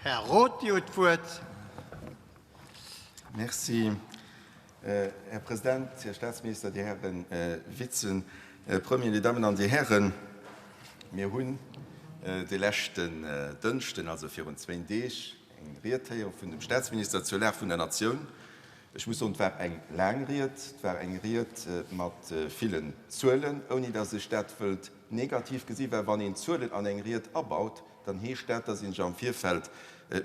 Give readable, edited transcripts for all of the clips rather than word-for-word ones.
Här Roth, Dir hutt d'Wuert. Merci, Här President, Här Statsminister, Dir Häre Vizepremieren, Dir Dammen an Dir Hären. Mir hunn de leschten Dënschden, also virun zwéin Deeg, eng Ried héiere vun dem Statsminister zur Lag vun der Natioun. Ech muss soen, et war eng laang Ried, et war eng Ried mat villen Zuelen, ouni datt ech dat wëllt negativ gesinn, well wann een Zuelen an eng Ried abaut, dann heescht dat, datt ee sech am Virfeld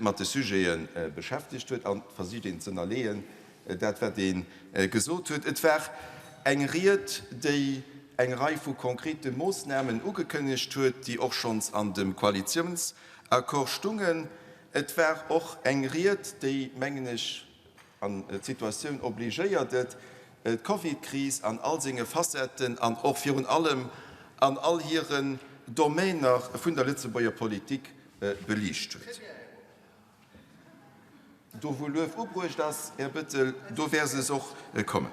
mat de Sujete beschäftegt huet a versicht een ze ënnerleeën, dat wat ee gesot huet. Et war eng Ried, déi eng Rei vu konkrete Moossnamen ugekënnegt huet, déi och schonns an dem Koalitiounsaccord stungen. Et war och eng Ried, déi, mengen ech, An d'Situatioun obligéiert et, d'Covidkris an all senge Facetten an och virun allem an all hiren Domainer vun der Lëtzebuerger Politik beliicht huet. Do wou Luef ubruecht ass, Här Bettel, do wäer se och kommen.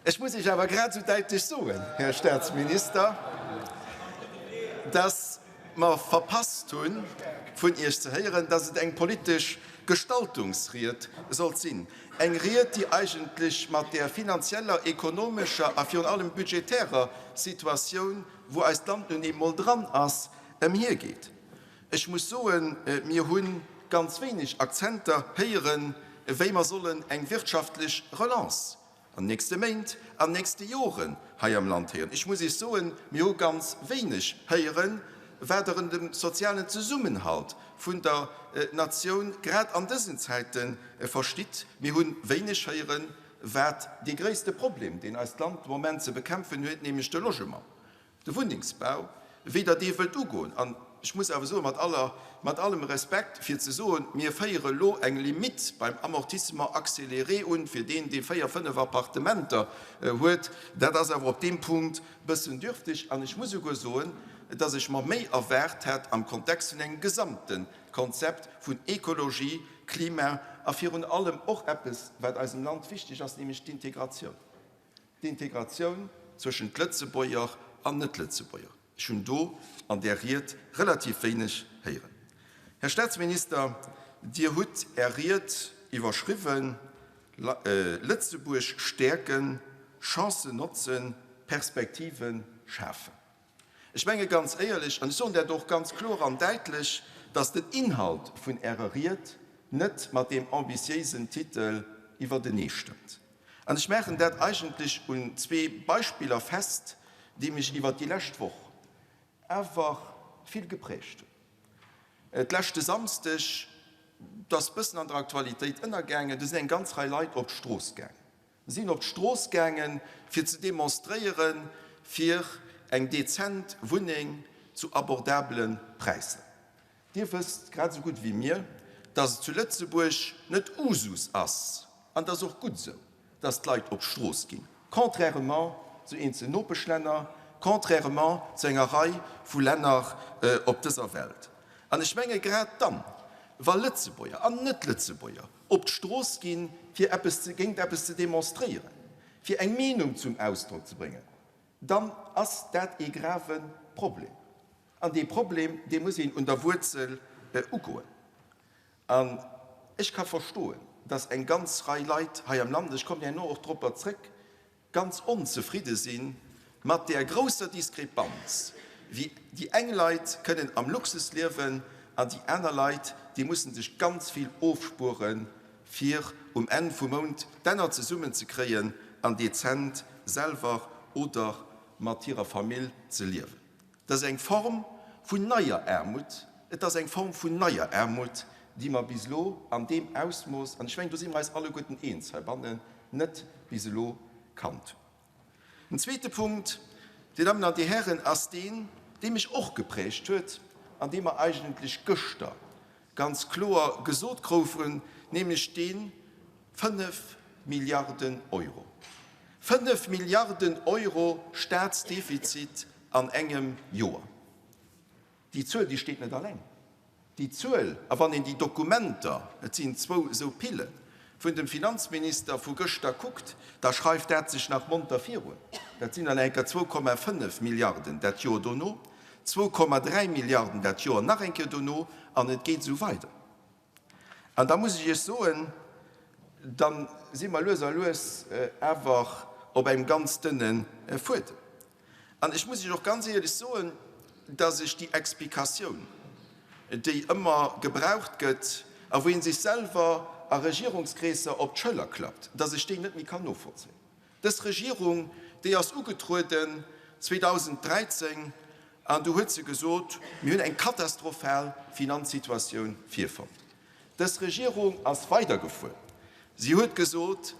Ech muss Iech awer grad esou däitlech soen, Här Statsminister, dass mer verpasst hunn, vun Iech ze héieren, dass et eng politesch Gestaltungsried sollt sinn, eng Ried, déi eigentlech mat där finanzieller, ekonomescher a virun allem budgetärer Situatioun, wou eist Land nun eemol dran ass, ëmhiergeet. Ech muss soen, mir hu ganz wéineg Akzenter héieren, wéi mer sollen eng wirtschaftlech Relance an nächste Méint, an nächste Joren hei am Land héieren. Ech muss Iech soen, mir hu ganz wéineg héieren, wat Der un dem sozialen Zesummenhalt vun der Natioun grad an dësen Zäite verstitt. Mir hu wéineg héieren, wat dee gréisste Problem, deen eist Land de Moment ze bekämpfen huet, nämlech de Logement, de Wunnengsbau, wéi Der dee wëllt ugoen. An ech muss awer soen, mat aller, mat allem Respekt, fir ze soen, mir féiere elo eng Limite beim Amortissement accéléré un fir deen, dee véier, fënnef Appartementer huet, dat ass awer op deem Punkt e bëssen dürftig. An ech muss esouguer soen, dass ech mer méi erwaart hätt am Kontext vun engem gesamte Konzept vun Ekologie, Klima a virun allem och eppes, wat eisem Land wichteg ass, nämlech d'Integratioun. D'Integratioun zwëschent Lëtzebuerger an Net-Lëtzebuerger. Ech hunn do an där Ried relativ wéineg héieren. Här Staatsminister, Dir hutt Är Ried iwwerschriwwen, Lëtzebuerg stäerken, Chancen notzen, Perspektive schafen. Ech menge ganz éierlech, an ech soen dat och ganz kloer an däitlech, dass den Inhalt vun Ärer Ried net mat deem ambitiéisen Titel iwwerteneestëmmt. An ech maachen dat eigentlech un zwee Beispiller fest, déi mech iwwert déi lescht Woch awer vill geprägt hunn. D'leschte Samsdeg, dat ass bëssen an der Aktualitéit ënnergaangen, do sinn eng ganz Rei Leit op d'Strooss gaangen. Sinn op d'Strooss gaangen, fir ze demonstréieren fir eng dezent Wunneng zu abordabele Präisser. Dir wësst grad esou gutt wéi mir, dass et zu Lëtzebuerg net Usus ass, an et ass och gutt esou, dass d'Leit op d'Strooss ginn, contrairement zu eenzel Nopeschlänner, contrairement zu enger Rei vu Länner op dëser Welt. An ech menge grad dann, wa Lëtzebuerger an Net-Lëtzebuerger op d'Strooss ginn, fir eppes ze, géint eppes ze demonstréieren, fir eng Meenung zum Ausdrock ze bréngen, dann ass dat ee grave Problem. An dee Problem, dee muss een un der Wuerzel ugoen. An ech ka verstoen, dass eng ganz Rei Leit hei am Land, ech kommen herno och dropper zrëck, ganz onzefridde si mat där grousser Diskrepanz, wéi déi eng Leit kënnen am Luxus liewen an déi aner Leit, déi mussen sech ganz vill ofspueren, fir um Enn vum Mount d'Enner zesummen ze kréien an dezent selwer oder mat hirer Famill ze liewen. Dat ass eng Form vun neier Aarmut, et ass eng Form vun neier Aarmut, déi mer bis elo an deem Ausmooss, an ech mengen, do si mer eis alleguerten eens heibannen, net bis elo kannt hunn. Den zweete Punkt, Dir Dammen an Dir Hären, ass deen, dee mech och geprägt huet an dee mer eigentlech gëschter ganz kloer gesot groufen, nämlech dee 5 Milliarden Euro. 5 Milliarden Euro Statsdefizit an engem Joer. Déi Zuel, déi steet net alleng. Déi Zuel, a wann een déi Dokumenter, et sinn zwou esou Pillen, vun dem Finanzminister vu gëschter kuckt, da schreift dat sech nach monter virun. Dat sinn dann enker 2,5 Milliarden dat Joer dono. 2,3 Milliarden dat Joer nach eng Kéier dono, an et geet esou weider. An da muss ech Iech soen, da si mer lues a lues awer op engem ganz dënne Fuedem. An ech muss Iech och ganz éierlech soen, dass ech déi Explikatioun, déi ëmmer gebraucht gëtt a wou ee sech selwer a Regierungskreesser op d'Schëller klappt, dass ech déi net méi kann novollzéien. Dës Regierung, déi ass ugetrueden 2013 an du huet se gesot, mir hunn eng katastrophal Finanzsituatioun virfonnt. Dës Regierung ass weidergefuer. Si huet gesot,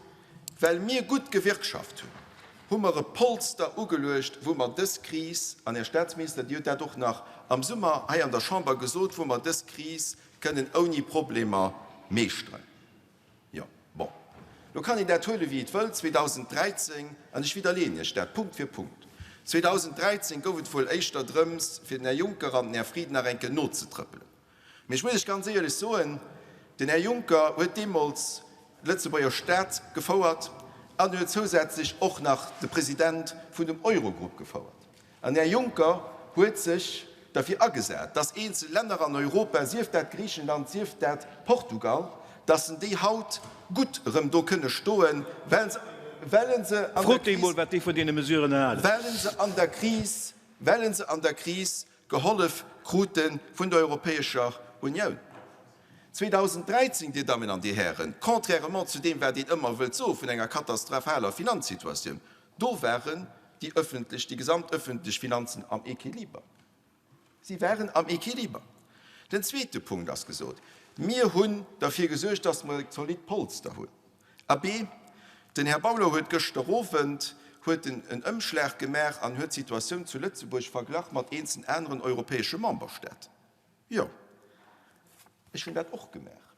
well mir gutt gewirtschaft hunn, hu mer e Polster ugeluecht, wou mer dës Kris, an Här Statsminister, Dir hutt dat och nach am Summer hei an der Chamber gesot, wou mer dës Kris kënnen ouni Problemer meeschteren. Jo, bon, lo kann een dat huele wéi et wëllt. 2013, an ech widderleeën Iech dat Punkt fir Punkt, 2013 gouf et wuel éischter drëms, fir den Här Juncker an den Här Frieden nach eng Kéier nozetrëppelen. Mee ech muss Iech ganz éierlech soen, den Här Juncker huet deemools de Lëtzebuerger Stat gefouert an en huet zousätzlech och nach de President vun dem Eurogrupp gefouert. An den Här Juncker huet sech derfir agesat, dass eenzel Länner an Europa, sief dat Griichenland, sief dat Portugal, dass en déi haut gutt erëm do kënne stoen, well se, well se an der Frot déi emol, wat déi vun deene Mesuren halen. Well se an der Kris, well se an der Kris gehollef krute vun der Europäescher Unioun. 2013, Dir Dammen an Dir Hären, contrairement zu deem, wat een ëmmer wëllt soe vun enger katastrophaler Finanzsituatioun, do waren déi öffentlech, déi gesamt öffentlech Finanzen am Equiliber. Si waren am Equiliber. Den zweete Punkt ass gesot, Mir hunn derfir gesuergt, dass mer e zolidd Polster hunn. Abee, den Här Bauler huet gëschter Owend huet en en Ëmschlag gemaach an huet d'Situatioun zu Lëtzebuerg verglach mat eenzeln aneren europäesche Memberstaten. Jo, ech hunn dat och gemaach.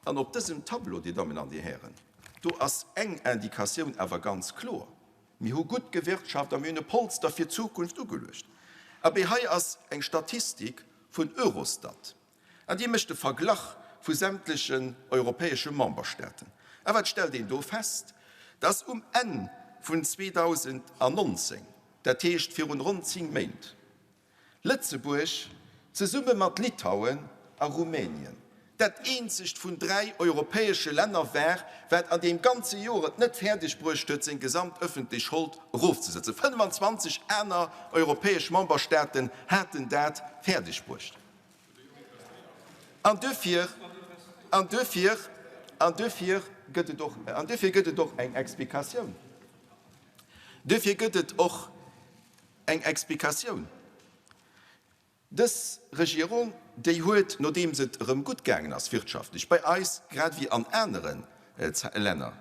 An op dësem Tableau, Dir Dammen an Dir Hären, do ass eng Indikatioun awer ganz kloer, Mir hu gutt gewirtschaft a mir hunn e Polster fir d'Zukunft ugeluecht. Abee, hei ass eng Statistik vun Eurostat. An déi mécht e Verglach vu sämtlechen europäesche Memberstaaten. A wat stellt een do fest? Dass um Enn vun 2019, dat heescht virun ronn 10 Méint, Lëtzebuerg zesumme mat Litauen a Rumänien dat eenzegt vun 3 europäesche Länner war, wat an deem ganze Joer et net fäerdeg bruecht huet, seng gesamt ëffentlech Schold erofzesetzen. 25 aner europäesch Memberstaaten haten dat fäerdeg bruecht. An duerfir, an duerfir, an duerfir gëtt et och, an duerfir gëtt et och eng Explikatioun. Duerfir gëtt et och eng Explikatioun. Dës Regierung, déi huet, nodeems et erëm gutt gaangen ass wirtschaftlech bei eis grad ewéi an anere Länner,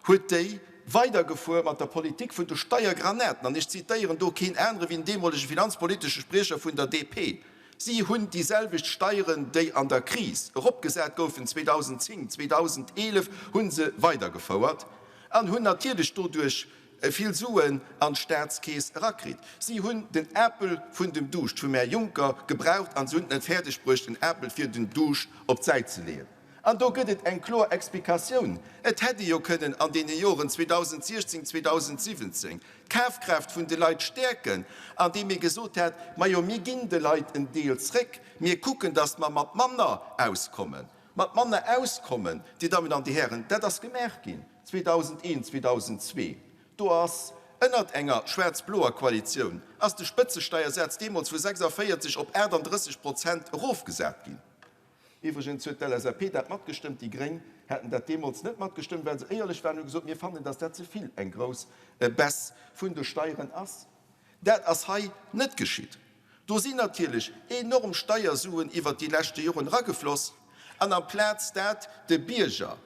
huet déi weidergefuer mat der Politik vun de Steiergranaten. An ech zitéieren do keen anere wéi den deemolege finanzpolitesche Spriecher vun der DP, Si hunn déi selwecht Steieren, déi an der Kris eropgesat goufen 2010, 2011, hu se weidergefouert an hunn natierlech doduerch vill Suen an d'Staatskeess erakritt. Si hunn den Apel vun dem Duuscht vum Här Juncker gebraucht an se hunn et net fäerdeg bruecht, den Apel fir den Duuscht op d'Säit ze leeën. An do gëtt et eng kloer Explikatioun, Et hätt ee jo kënnen an deene Joren 2016, 2017 d'Kafkraaft vun de Leit stäerken, andeem ee gesot hätt, Majo, mir ginn de Leit en Deel zréck, mir kucken, datt mer mat manner auskommen. Mat manner auskommen, Dir Dammen an Dir Hären, dat ass gemaach ginn 2001, 2002. Do ass ënnert enger schwaarz-bloer Koalitioun ass de Spëtzesteiersaz deemools vu 46 op 38 Prozent erofgesat ginn. Iwwregens huet d'LSAP dat matgestëmmt, déi Gréng haten dat deemools net matgestëmmt, well se éierlech waren, hu gesot, mir fannen, datt dat ze vill eng grouss Baisse vun de Steieren ass. Dat ass hei net geschitt. Do sinn natierlech enorm Steiersuen iwwert déi leschte Joren eragefloss, an amplaz dat de Bierger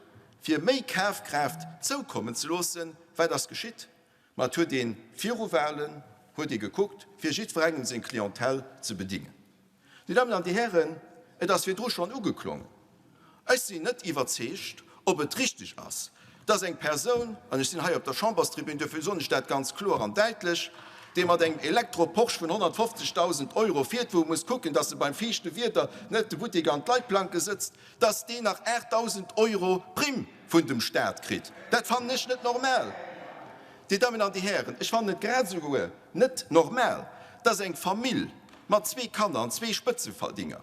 fir méi Kafkraaft zoukommen ze loossen, wat ass geschitt? Ma et huet ee viru Wahlen huet ee gekuckt, fir jiddwerengem seng Clientèle ze bedingen. Dir Dammen an Dir Hären, et ass virdru schonn ugeklongen, ech sinn net iwwerzeegt, ob et richtig ass, dass eng Persoun, an ech sinn hei op der Chamberstribün, duerfir soen ech dat ganz kloer an däitlech, dee mat engem Elektro-Porsche vun 150.000 Euro fiert, wou e muss kucken, dass e beim fiichte Wieder net de Buttek an d'Leitplanke sëtzt, dass deen nach 8.000 Euro Primm vun dem Stat kritt. Dat fannen ech net normal. Dir Dammen an Dir Hären, ech fannen et grad esouguer net normal, dass eng Famill. mat zwee Kanner an zwee Spëtzeverdinger,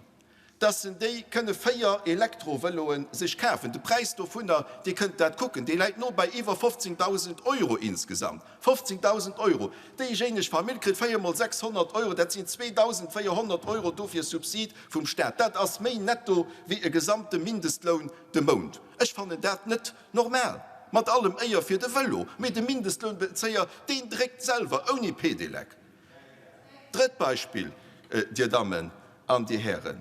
dass en déi kënne 4 Elektrovëloen sech kafen. De Präis dovunner, Dir kënnt dat kucken, dee läit no bei iwwer 15.000 Euro insgesamt. 15.000 Euro! Déijéineg Famill kritt 4 mol 600 Euro, dat sinn 2.400 Euro dofir Subsid vum Staat. Dat ass méi netto wéi e gesamte Mindestloun de Mount. Ech fannen dat net normal, mat allem Éier fir de Vëlo, mee de Mindestlounbezéier, deen dréckt selwer ouni Pedelec. Drëtt Beispill, Dir Dammen an Dir Hären,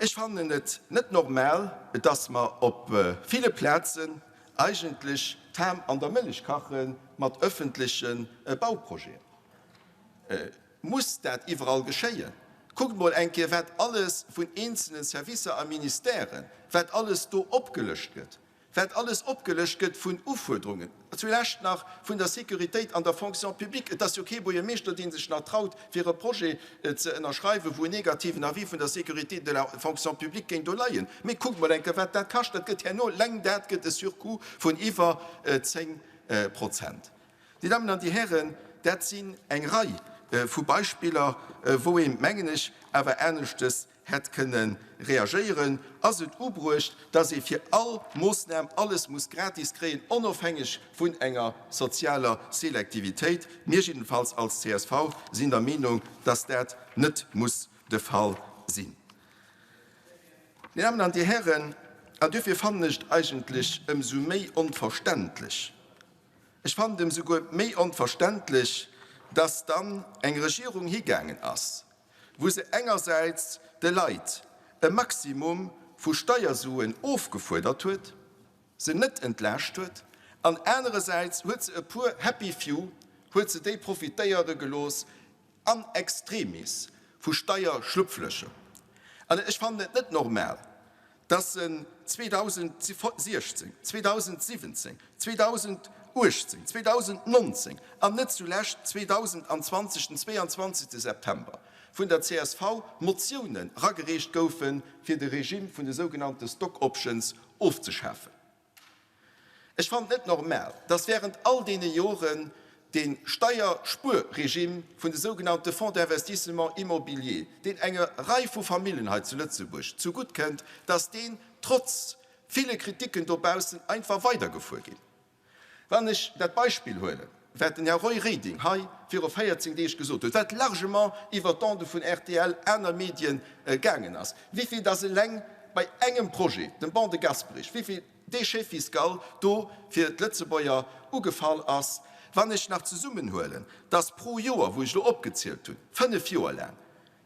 Ech fannen et net normal, dass mer op ville Plazen eigentlech d'Ham an der Mëllech kache mat öffentleche Bauprojeten. Muss dat iwwerall geschéien? Kuckt mol eng Kéier, wat alles vun eenzelne Servicer a Ministèren, wat alles do opgelëscht gëtt. Wat alles opgelëscht gëtt vun Ufuerderungen, zulescht nach vun der Sécuritéit an der Fonction publique. Et ass jo kee Buergermeeschter, dee sech nach traut, fir e Projet ze ënnerschreiwen, wou en negativen Avis vun der Sécurité de la fonction publique géing do leien. Mee kuckt mol eng Kéier, wat dat kascht. Dat gëtt herno, eleng dat gëtt e Surcoût vun iwwer 10 Prozent. Dir Dammen an Dir Hären, dat sinn eng Rei vu Beispiller, wou een, mengen ech, awer aneschtes hätt kënne reagéieren. Ass et ubruecht, dass ee fir all Moossnam alles muss gratis kréien, onofhängeg vun enger sozialer Selektivitéit? Mir jiddefalls als csv sinn der Meenung, dass dat net muss de Fall sinn. Dir Dammen an Dir Hären, an duerfir fannen ech et eigentlech ëmsou méi onverständlech, Ech fannen et esouguer méi onverständlech, dass dann eng Regierung higaangen ass, wou se engersäits de Leit e Maximum vu Steiersuen ofgefuerdert huet, se net entlaascht huet, an aneresäits huet se e puer happy few, huet se déi profitéiere gelooss an extremis vu Steierschlupflöcher. An ech fannen et net normal, dass se 2016, 2017, 2018, 2019 an net zulescht 2020, den 22. September, vun der csv Motiounen eragereecht goufen, fir de Regime vun de sougenannte Stock options ofzeschafen. Ech fannen et net normal, dass während all deene Joren dee Steierspuerregime vun de sougenannte Fonds d'investissement immobilier, deen enger Rei vu Famillen hei zu Lëtzebuerg zugutt kënnt, dass deen trotz ville Kritiken dobaussen einfach weidergefuer ginn. Wann ech dat Beispill huelen, wat den Här Roy Reding hei viru 14 Deeg gesot huet, wat largement iwwert d'Onde vun rtl, aner Medien gaangen ass, wivill dass eleng bei engem Projet, dem Ban de Gasperich, wivill Déchet fiscal do fir d'Lëtzebuerger ugefall ass, wann ech nach zesummenhuelen, dass pro Joer, wou ech elo opgezielt hunn, fënnef Joer laang,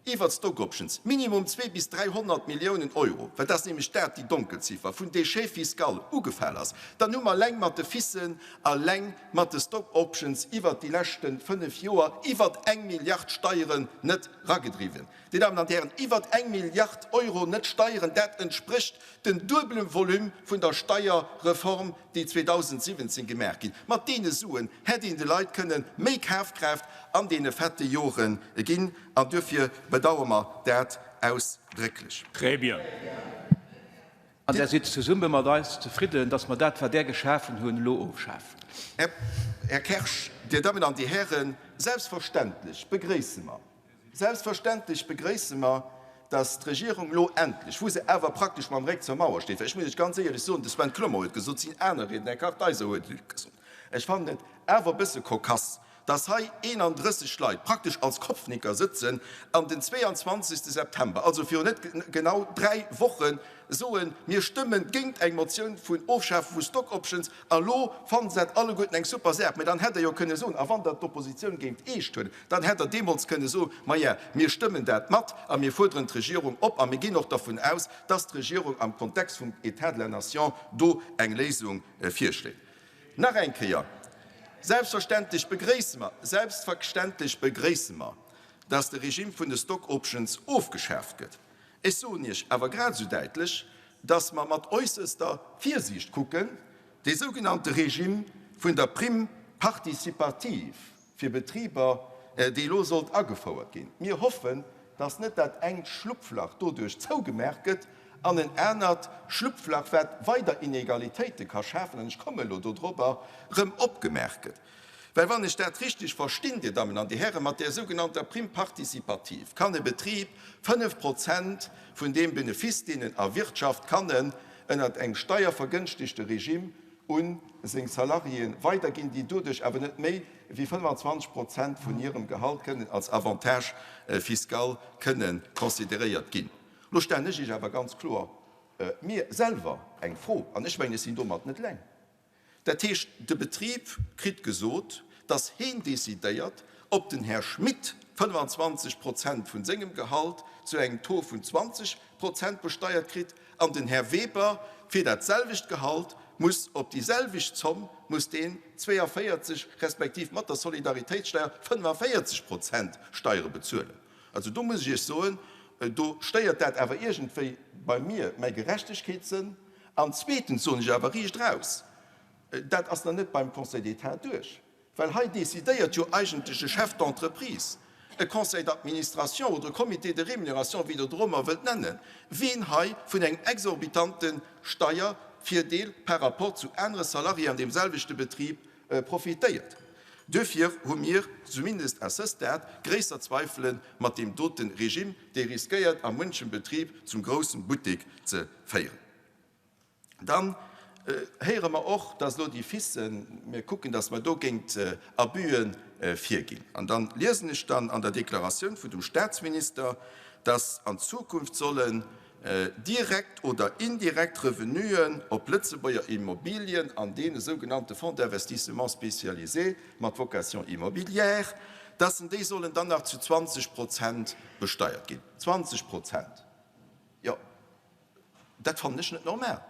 Iwwert d'Stock Options, minimum zwee bis 300 Milliounen Euro, well dat ass nämlech dat, déi Donkelziffer vun Déchet fiscal ugefal ass, dann hu mer eleng mat de FICen, eleng mat de Stock Options iwwert déi leschte fënnef Joer iwwert eng Milliard Steieren net ragedriwwen. Dir Damen an Hären, iwwert eng Milliard Euro net Steieren, dat entsprécht den duebele Volume vun der Steierreform, déi 2017 gemaach ginn. Mat deene Suen hätt een de Leit kënne méi Kafkraaft an deene fette Jore ginn, an duerfir bedauere mer dat ausdrécklech. Très bien. An Der sidd zesumme mat eis zefridden, dass mer dat, wat Der geschafen hunn, elo ofschafen. Här Kersch, Dir Dammen an Dir Hären, selbstverständlech begréisse mer, Selbstverständlech begréisse mer, dass d'Regierung elo endlech, wou se awer praktesch mam Réck zur Mauer steet, well ech muss lech ganz éierlech soen, de Sven Clement huet gesot, et sinn aner Riedner, den Här Kartheiser huet et gesot, ech fannen et awer e bësse kokass, dass hei 31 Leit praktesch als Kopfnicker sëtzen an den 22. September, also virun net genau dräi Wochen, soen, mir stëmmen géint eng Motioun vun Ofschafe vu Stock Options, a lo fannen se dat alleguerten eng super Saach. Mä dann hätt Der jo kënne soen, a wann Der d'Oppositioun géingt eescht huelen, dann hätt Der deemools kënne soen, Maja, mir stëmmen dat mat a mir fuerderen d'Regierung op a mir ginn och dervun aus, dass d'Regierung am Kontext vum État de la nation do eng Léisung virschléit. Nach eng Kéier, Selbstverständlech begréisse mer, selbstverständlech begréisse mer, dass de Regime vun de Stock Options ofgeschaaft gëtt. Ech soen Iech awer grad esou däitlech, dass mer mat äusserster Virsiicht kucken, dee sougenannte Regime vun der Prime participative fir Betriber, dee elo sollt agefouert ginn. Mir hoffen, dass net dat engt Schlupflach doduerch zougemaach gëtt an en anert Schlupflach, wat weider Inegalitéite ka schafen, an ech komme elo dodrobber, erëm opgemaach gëtt. Well wann ech dat richtig verstinn, Dir Dammen an Dir Hären, mat där sougenannter Prime participative kann e Betrib 5 Prozent vun deem Benefice, deen en erwirtschaft, kann en ënnert engem steiervergënschtegte Regime u seng Salariéen weiderginn, déi doduerch awer net méi wéi 25 Prozent vun hirem Gehalt kënnen als Avantage fiscal kënnen consideréiert ginn. Lo stellen ech Iech awer ganz kloer mir selwer eng Fro, an ech mengen, ech sinn domat net eleng, Dat heescht, de Betrib kritt gesot, dass heen decidéiert, ob den Här Schmit 25 Prozent vun sengem Gehalt zu engem Taux vun 20 Prozent besteiert kritt an den Här Weber fir dat selwecht Gehalt muss op déi selwecht Zomm muss deen 42 respektiv mat der Solidaritéitssteier 45 Prozent Steiere bezuelen. Also do muss ech Iech soen, do stéiert dat awer iergendwéi bei mir mäi Gerechtegkeetssënn. An zweetens soen ech awer riicht eraus, dat ass nach net beim Conseil d'État duerch, well hei decidéiert jo eigentlech e Chef d'entreprise, e Conseil d'administration oder e Comité de rémunération, wéi Der et och ëmmer wëllt nennen, wien hei vun engem exorbitante Steiervirdeel par rapport zu anere Salariéen an deemselwechte Betrib profitéiert. Duerfir hu mir, zumindest à ce stade, gréisser Zweifele mat deem dote Regime, dee riskéiert a munchem Betrib zum groussen Buttek ze féieren. Dann héiere mer och, dass elo déi FICen, mir kucken, dass mer do géint Abüe virginn. An dann liesen ech dann an der Deklaratioun vun dem Statsminister, dass an Zukunft sollen direkt oder indirekt Revenuen op Lëtzebuerger Immobilien an deene sougenannte Fonds d'investissement spécialisé mat vocation immobilière, dass en déi sollen dann nach zu 20 Prozent besteiert ginn. 20 Prozent! Jo, dat fannen ech net normal.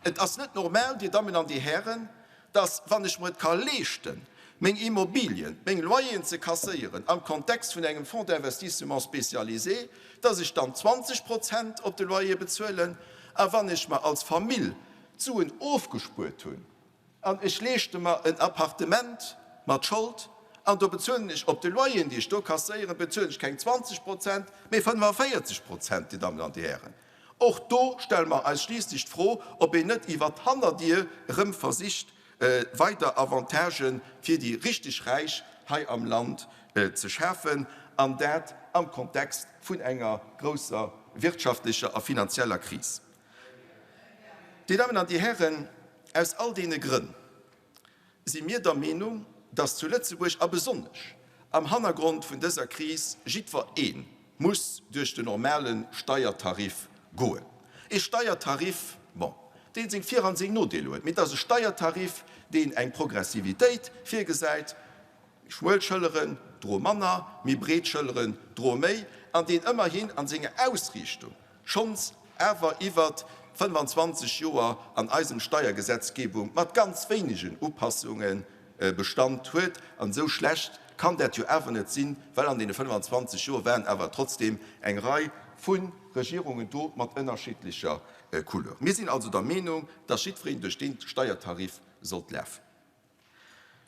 Et ass net normal, Dir Dammen an Dir Hären, dass, wann ech mer et ka leeschten, meng Immobilien, meng Loyeren ze kasséieren am Kontext vun engem Fonds d'investissement spécialisé, dass ech dann 20 Prozent op de Loyer bezuelen, a wann ech mer als Famill d'Suen ofgespuert hunn an ech leeschte mer en Appartement mat Schold an do bezuelen ech op de Loyeren, déi ech do kasséieren, bezuelen ech keng 20 Prozent, mee 45 Prozent, Dir Dammen an Dir Hären. Och do stelle mer eis schliisslech d'Fro, ob een net iwwert d'Hannerdier erëm versicht, weider Avantagë fir déi richteg Räich hei am Land ze schafen, an dat am Kontext vun enger grousser wirtschaftlecher a finanzieller Kris. Dir Dammen an Dir Hären, aus all deene Grënn si mir der Meenung, dass zu Lëtzebuerg a besonnesch am Hannergrond vun dëser Kris jiddwer ee muss duerch den normale Steiertarif goen. Ee Steiertarif, bon, dee seng Vir an seng Nodeeler huet, mee et ass e Steiertarif, deen eng Progressivitéit virgesäit, méi schmuel Schëlleren droe manner, méi breet Schëlleren droe méi, an deen ëmmerhin a senger Ausriichtung schonns awer iwwert 25 Joer an eisem Steiergesetzgebung mat ganz wéinegen Upassunge Bestand huet. An esou schlecht kann dat jo awer net sinn, well an deene 25 Joer waren awer trotzdem eng Rei vu Regierungen do mat ënnerschiddlecher Couleur. Mir sinn also der Meenung, dass jiddwereen duerch dee Steiertarif sollt lafen.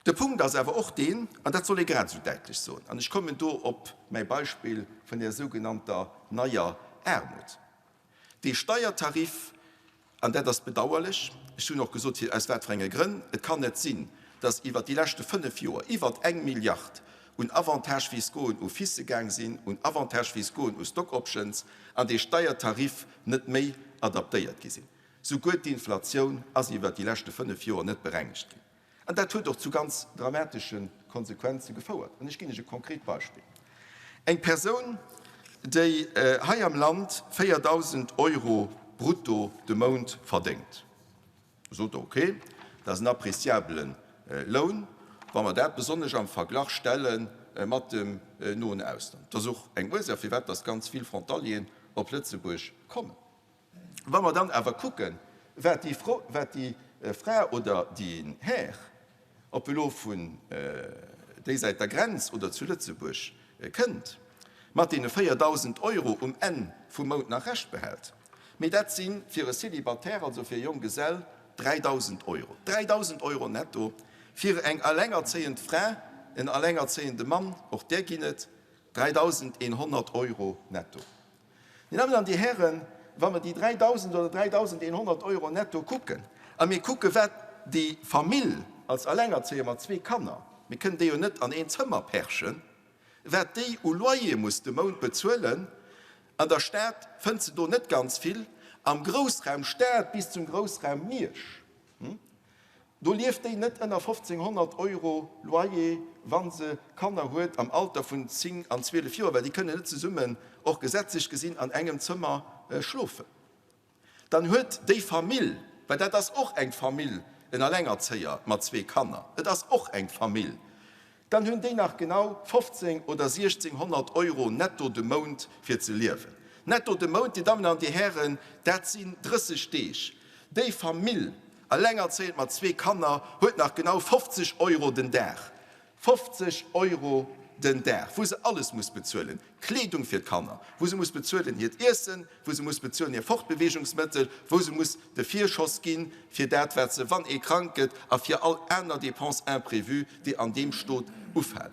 De Punkt ass awer och deen, an dat soll ee grad esou däitlech soen, an ech kommen do op mäi Beispill vun där sougenannter neier Aarmut, dee Steiertarif, an dat ass bedauerlech, ech hunn och gesot, aus wat fir enge Grënn, et kann net sinn, datt iwwert déi leschte fënnf Joer iwwert eng Milliard un Avantages fiscauxen u FICe gaang sinn, un Avantages fiscauxen u Stock options, an dee Steiertarif net méi adaptéiert gi sinn. Souguer d'Inflatioun ass iwwert déi leschte 5 Joer net berengegt ginn. An dat huet och zu ganz dramatesche Konsequenze gefouert. An ech ginn lech e konkret Beispill. Eng Persoun, déi hei am Land 4.000 Euro brutto de Mount verdéngt, sot Der, okay, dat ass en appréciabele Loun, wa mer dat besonnesch am Verglach stelle mat dem noen Ausland. Dat ass och eng Ursaach, firwat dass ganz vill Frontalieren op Lëtzebuerg kommen. Wa mer dann awer kucken, wat déi Fro, wat déi Fra oder deen Här, ob elo vun déi Säit der Grenz oder zu Lëtzebuerg kënnt, mat deene 4.000 Euro um Enn vum Mount nach Rescht behält, mee dat si fir e Célibataire, also fir e Jonggesell, 3.000 Euro. 3.000 Euro netto fir eng allengerzéiend Fra, en allengerzéiende Mann, och där ginn et, 3.100 Euro netto. Dir Dammen an Dir Hären, wa mer déi 3.000 oder 3.100 Euro netto kucken a mir kucken, wat déi Famill als Allengerzéier mat zwee Kanner, Mir kënnen déi jo net an een Zëmmer perchen, wat déi u Loyer muss de Mount bezuelen. An der Stad fënnt se do net ganz vill, am Groussraum Stad bis zum Groussraum Miersch, do lieft déi net ënner 1.500 Euro Loyer, wa se Kanner huet am Alter vun 10 an 12 Joer, well déi kënnen net zesummen, och gesetzlech gesinn, an engem Zëmmer schlofen. Dann huet déi Famill, well dat ass och eng Famill, en Allengerzéier mat zwee Kanner, et ass och eng Famill, dann hunn déi nach genau 15 oder 1.600 Euro netto de Mount fir ze liewen. Netto de Mount, Dir Dammen an Dir Hären, dat sinn 30 Deeg. Déi Famill, allengerzéiend mat zwee Kanner, huet nach genau 50 Euro den Dag. 50 Euro den Dag, wou se alles muss bezuelen, Kleedung fir d'Kanner, wou se muss bezuelen hiert Iessen, wou se muss bezuelen hir Fortbeweegungsmëttel, wou se muss de Virschoss gi fir dat, wat se, wann ee krank gëtt, a fir all aner Dépenses imprévues, déi an deem Stot ufalen.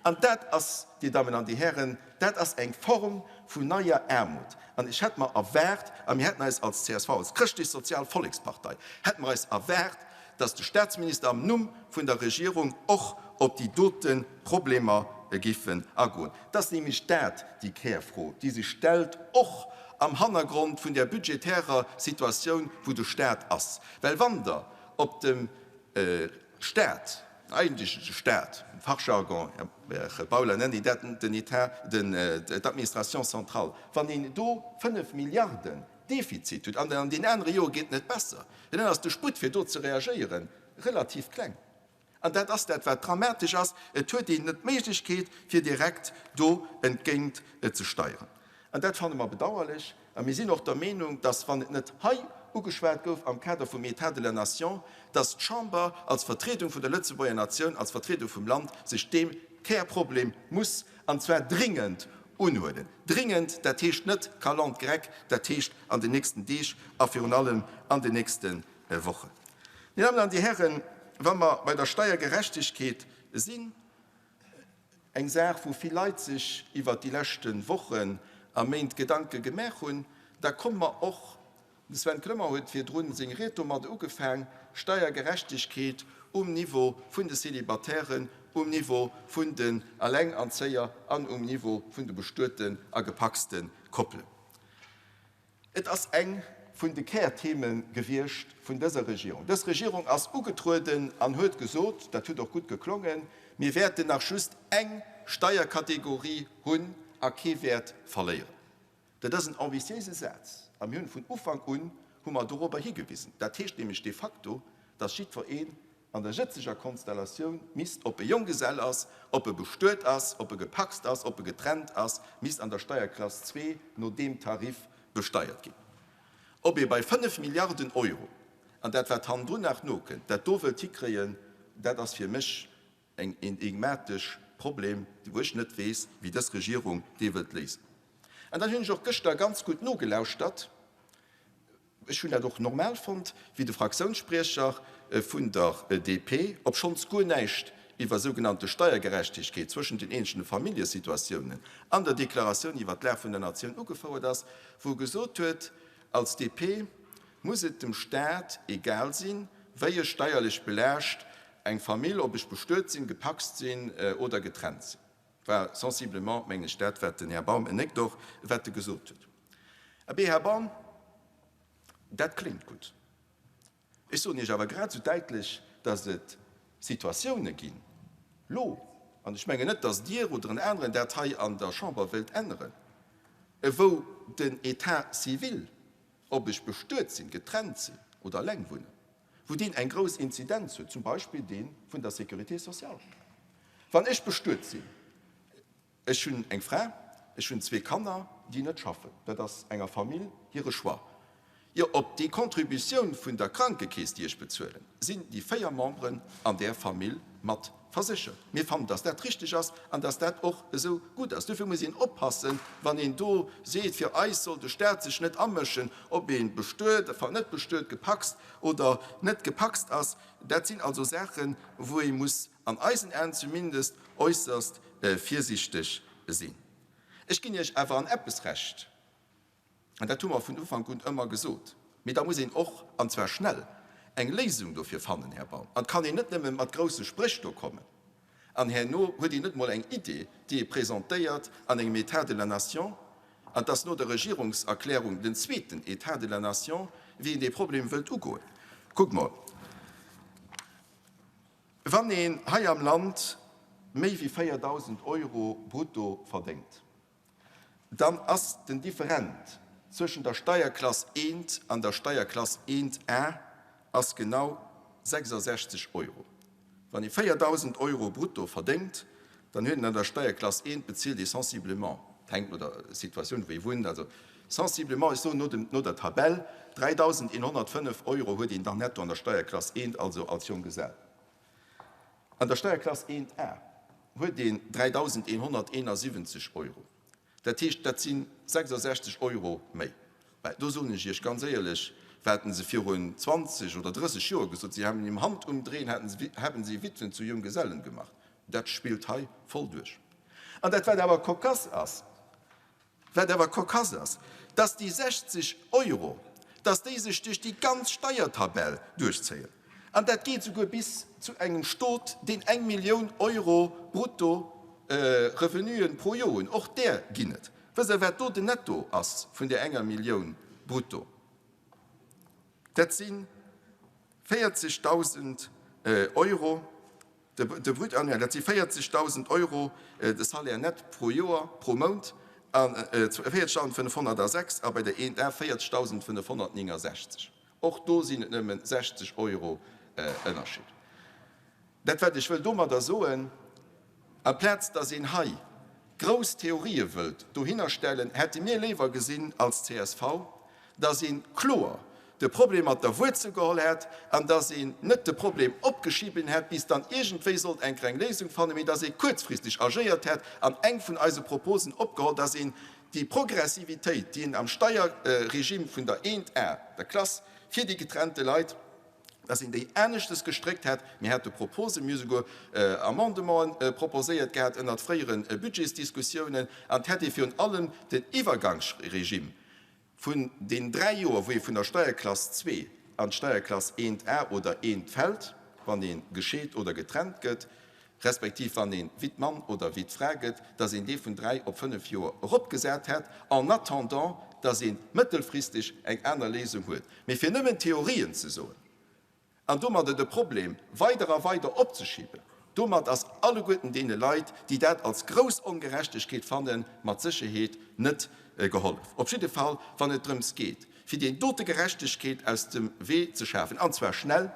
An dat ass, Dir Dammen an Dir Hären, dat ass eng Form vun neier Aarmut. An ech hätt mer erwaart, a mir hätten eis als csv, als Chrëschtlech-Sozial Vollekspartei, hätte mer eis erwaart, dass de Statsminister am Numm vun der Regierung och op déi dote Problemer géifen agoen. Et ass nämlech dat déi Kärfro, déi sech stellt, och am Hannergrond vun där budgetärer Situatioun, wou de Stat ass. Well wann Der op dem Stat, den eigentleche Stat, am Fachjargon, Här Bauler, nennt een dat den État, d'Administration centrale, wann een do 5 Milliarden Defizit hutt, an an den anere Jore geet et net besser, dann ass de Sputt fir do ze reagéieren relativ kleng. An dat ass dat wat dramatesch ass, et huet een net d'Méiglechkeet fir direkt do entgéint ze steieren. An dat fanne mer bedauerlech. A mir sinn och der Meenung, dass, wann et net hei ugeschwat gouf am Kader vum État de la nation, dass d'Chamber als Vertriedung vun der Lëtzebuerger Natioun, als Vertriedung vum Land sech deem Kärproblem muss, an zwar dringend, unhuelen. Dringend, dat heescht net Calendë grecque, dat heescht an den nächsten Deeg a virun allem an den nächste Wochen. Dir Dammen an Dir Hären, wa mer bei der Steiergerechtegkeet sinn, eng Saach, wou vill Leit sech iwwert déi leschte Wochen a Méint Gedanke gemaach hunn, da komme mer och De Sven Clement huet virdrun seng Ried domat ugefaang, Steiergerechtegkeet um Niveau vun de Célibataires, um Niveau vun den Allenganzéier an um Niveau vun de bestueten a gepacste Koppelen. Et ass eng vun de Kärtheme gewiescht vun dëser Regierung. Dës Regierung ass ugetrueden an huet gesot, dat huet och gutt geklongen, mir wäerten nach just eng Steierkategorie hunn a kee wäert verléieren. Dat ass en ambitiéise Saz a mir hunn vun Ufank un hu mer dorobber higewisen. Dat heescht nämlech de facto, dass jiddwereen an der jëtzeger Konstellatioun misst, ob e Jonggesell ass, ob e bestuet ass, ob e gepacst ass, ob e getrennt ass, misst an der Steierklass zwee no deem Tarif besteiert ginn. Ob ee bei 5 Milliarden Euro, an dat wat hannendrun nach nokënnt, dat do wëllt hikréien, dat ass fir mech Eng enigmatesch Problem, wou ech net weess, wéi dës Regierung dee wëllt léisen. An dann hunn ech och gëschter ganz gutt nogelauschtert, ech hunn dat och normal fonnt, wéi de Fraktiounsspriecher vun der DP, obschonns guer näischt iwwer sougenannte Steiergerechtegkeet zwëschent den eenzelne Familljesituatiounen an der Deklaratioun iwwer d'Lag vun der Natioun ugefouert ass, wou e gesot huet, als DP muss et dem Staat egal sinn, wéi ech steierlech belaascht eng Famill, ob ech bestuet sinn, gepacst sinn oder getrennt sinn. War sensiblement, mengen ech, dat, wat den Här Baum, en néckt och, wat e gesot huet. Abee, Här Baum, dat kléngt gutt. Ech soen Iech awer grad esou däitlech, dass et Situatioune ginn, lo, an ech mengen net, dass Dir oder en aneren dat hei an der Chamber wëllt änneren, wou den État civil, ob ech bestuet sinn, getrennt sinn oder eleng wunnen, wou deen eng grouss Inzidenz huet, zum Beispill dee vun der Sécurité sociale. Wann ech bestuet sinn, ech hunn eng Fra, ech hunn zwee Kanner, déi net schaffen, dat ass enger Famill hire Choix, jo, op déi Contributioun vun der Krankekeess, déi ech bezuelen, sinn déi véier Memberen an där Famill mat verséchert. Mir fannen, dass dat richtig ass an dass dat och esou gutt ass. Dofir muss een oppassen, wann een do seet, fir eis soll de Stat sech net amëschen, ob ee bestuet, enfin net bestuet, gepacst oder net gepacst ass. Dat sinn also Saachen, wou ee muss, an eisen Aen zumindest, äusserst virsiichteg sinn. Ech ginn Iech awer an eppes Recht, An dat hu mer vun Ufank un ëmmer gesot. Mee da muss een och, an zwar schnell, eng Léisung dofir fannen, Här Baum. An et kann een net nëmme mat grousse Spréch do kommen. An herno huet een net mol eng Idee, déi ee presentéiert an engem État de la nation, an 't ass no der Regierungserklärung den zweeten État de la nation, wéi een dee Problem wëllt ugoen. Kuckt mol, wann een hei am Land méi wéi 4.000 Euro brutto verdéngt, dann ass den Different zwëschen der Steierklass I an der Steierklass 1A ass genau 66 Euro. Wann ee 4.000 Euro brutto verdéngt, dann huet en an der Steierklass I, bezilt ee sensiblement, et hänkt no der Situatioun wou ee wunnt, also sensiblement, ech soen no dem, no der Tabell, 3.105 Euro huet een dann netto an der Steierklass I, also als Jonggesell. An der Steierklass 1A huet een 3.171 Euro. Dat heescht, dat si 66 Euro méi. Mä do soen ech Iech ganz éierlech, wat se virun 20 oder 30 Joer gesot, sie haben im Handumdrehen haben sie Witwen zu Junggesellen gemacht, dat spillt hei voll duerch. An dat wat awer cocasse ass, Wat awer cocasse ass, dass déi 60 Euro, dass déi sech duerch déi ganz Steiertabell duerchzéien. An dat geet souguer bis zu engem Stot, deen eng Millioun Euro brutto Revenuen pro Joer hunn. Och där ginn et. Wësst Der, wat do den Netto ass vun där enger Millioun brutto? Dat si 40.000 Euro. De Brut annuel, dat si 40.000 Euro de Salaire net pro Joer, pro Mount, a 40.506 a bei der 1A 40.569. Och do sinn et nëmme 60 Euro Ënnerscheed. Dat wat ech wëll domadder soen, Amplaz datt een hei grouss Theorië wëllt dohinnerstellen, hätte mir léiwer gesinn als csv, datt ee kloer de Problem mat der Wuerzel geholl hätt an datt een net de Problem opgeschiben hätt, bis dann iergendwéi sollt eng kleng Léisung fannen, mee datt ee kuerzfristeg agéiert hätt an eng vun eise Proposen opgeholl, datt een déi Progressivitéit, déi een am Steierregime vun der 1A, der Klass fir déi getrennte Leit, datt een déi aneschtes gestréckt hätt. Mir hate Proposen, mir hu souguer Amendementen proposéiert gehat ënnert fréiere Budgetsdiskussiounen, an et hätt ee virun allem den Iwwergangsregime vun den 3 Joer, wou ee vun der Steierklass 2 an d'Steierklass 1A oder 1 fält, wann ee gescheet oder getrennt gëtt, respektiv wann ee Wittmann oder Wittfra gëtt, datt een dee vun 3 op 5 Joer eropgesat hätt, en attendant, datt ee mëttelfristeg eng aner Léisung huet. Mee fir nëmmen Theorien ze soen an domadder de Problem weider a weider opzeschiben, domat ass alleguerten deene Leit, déi dat als grouss Ongerechtegkeet fannen, mat Sécherheet net gehollef. Op jidde Fall, wann et drëms geet, fir déi dote Gerechtegkeet aus dem Wee ze schafen, an zwar schnell,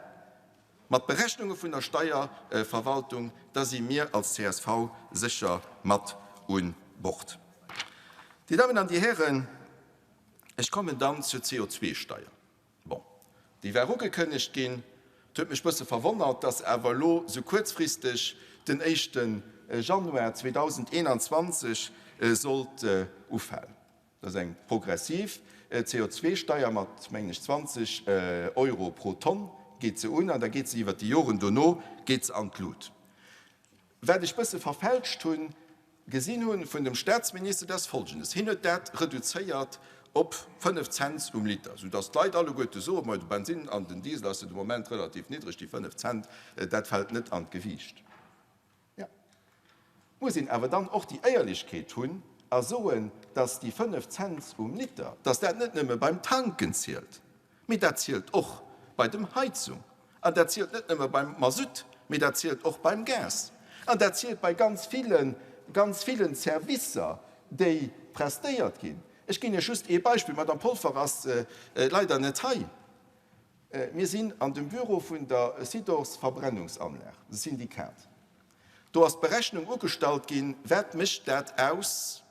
mat Berechnunge vun der Steierverwaltung, da si mir als csv sécher mat un Bord. Dir Dammen an Dir Hären, ech kommen dann zur CO2-Steier. Bon, déi war ugekënnegt ginn. Et huet mech bësse verwonnert, dass awer elo sou kuerzfristeg den éischte Januar 2021 sollt ufalen. Dat ass eng progressiv CO2-Steier mat, mengen ech, 20 Euro pro Tonn geet se un an da geet se iwwert déi Joren dono geet se an d'Lut. Wat ech bësse verfälscht hunn, gesinn hunn vun dem Statsminister, dat ass Folgendes, Hien huet dat reduzéiert op 5 Cents um Liter, soudass d'Leit alleguerte soen, Moi, de Bensinn an den Diesel ass jo de Moment relativ niddreg, déi 5 Cent, dat fält net an d'Gewiicht. Jo, muss een awer dann och déi Éierlechkeet hunn a soen, dass déi 5 Cents um Liter, dass dat net nëmme beim Tanken zielt, mee dat zielt och bei dem Heizung an dat zielt net nëmme beim Masutt, mee dat zielt och beim Gas an dat zielt bei ganz villen, ganz villen Servicer, déi prestéiert ginn. Ech ginn Iech just ee Beispill, d'Madame Polfer ass leider net hei. Mir sinn an dem Büro vun der Sidors Verbrennungsanlag, de Syndikat. Do ass d'Berechnung ugestallt ginn, wat mécht dat aus,